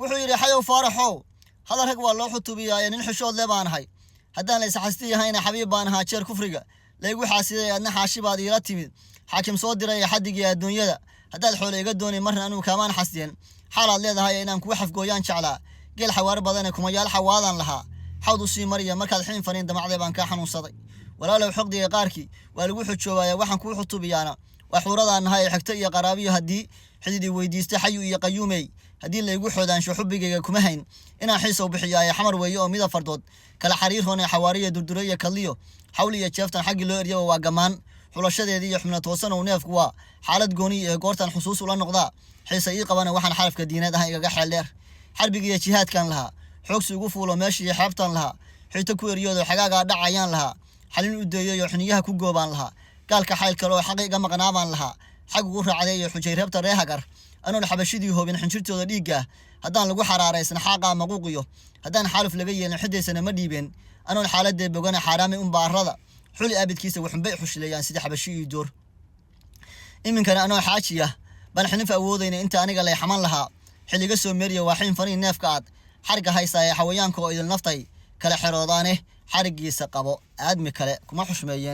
Wuxuu yidhi: "Xayow Faaraxow, hadal rag waa loo xutubiyaaye, nin xishood le baan ahay. Haddaan la isxastiyahayna, xabiib baan ahaa. Jeer kufriga laygu xaasiday, adna xaashi baad iila timid xaakim soo diray ee xaddigii adduunyada. Haddaad xoole iga doonay, marna anuu kaamaan xasdeen. Xaalaad leedahay inaan kugu xafgooyaan jeclaa. Geel xawaar badane kumayaal xawaadaan lahaa, xawd u sii mariya. Markaad xiin faniin damacday baan kaa xanuunsaday. Walaalow, xoqdiga qaarkii waa lagu xujoobaaya. Waxaan kuu xutubiyaana waa xuuradaan nahay ee xigto iyo qaraabiyo. Haddii xidid i weydiista, xayu iyo qayuumey, haddii laygu xoodaansho, xubbigayga kuma hayn inaan xiisow bixiyaaye. Xamar weeye oo mida fardood kala xariir roone, xawaariya durdure iyo kadliyo, xawli iyo jeeftan xaggii loo eryaba waa gammaan xulashadeedii iyo xubno toosanow. Neefku waa xaalad gooni ee goortan xusuus ula noqdaa xiise ii qabana. Waxaan xarafka diineed ahan igaga xeel dheer. Xarbigiiyo jihaadkan lahaa, xoogsi ugu fuulo meeshii xeebtan lahaa, xiito ku eryoodo xagaagaa dhacayaan lahaa, xalin u deeyayo xiniyaha ku goobaan lahaa. Gaalka xayl kale oo xaqi iga maqnaabaan lahaa, xag ugu raacday iyo xujay reebta ree Hagar. Anoon xabashidii hoobin xinjirtooda dhiigga, haddaan lagu xaraaraysan xaaqaa maquuqiyo, haddaan xaaluf laga yeelin, xidaysana ma dhiibeen. Anoon xaaladee bogana, xaaraami unbaarada xuli abidkiisa waxunbay xushilayaan sida xabashi iyo door. Iminkana anoo xaajiya baan xinif awoodayna. Inta aniga lay xaman lahaa, xilliga soo meeriya waa xiin faniin neefka aad xarigga haysaa ee xawayaanka oo idil naftay kala xeroodaane. Xariggiisa qabo, aadmi kale kuma xushmeeyeen."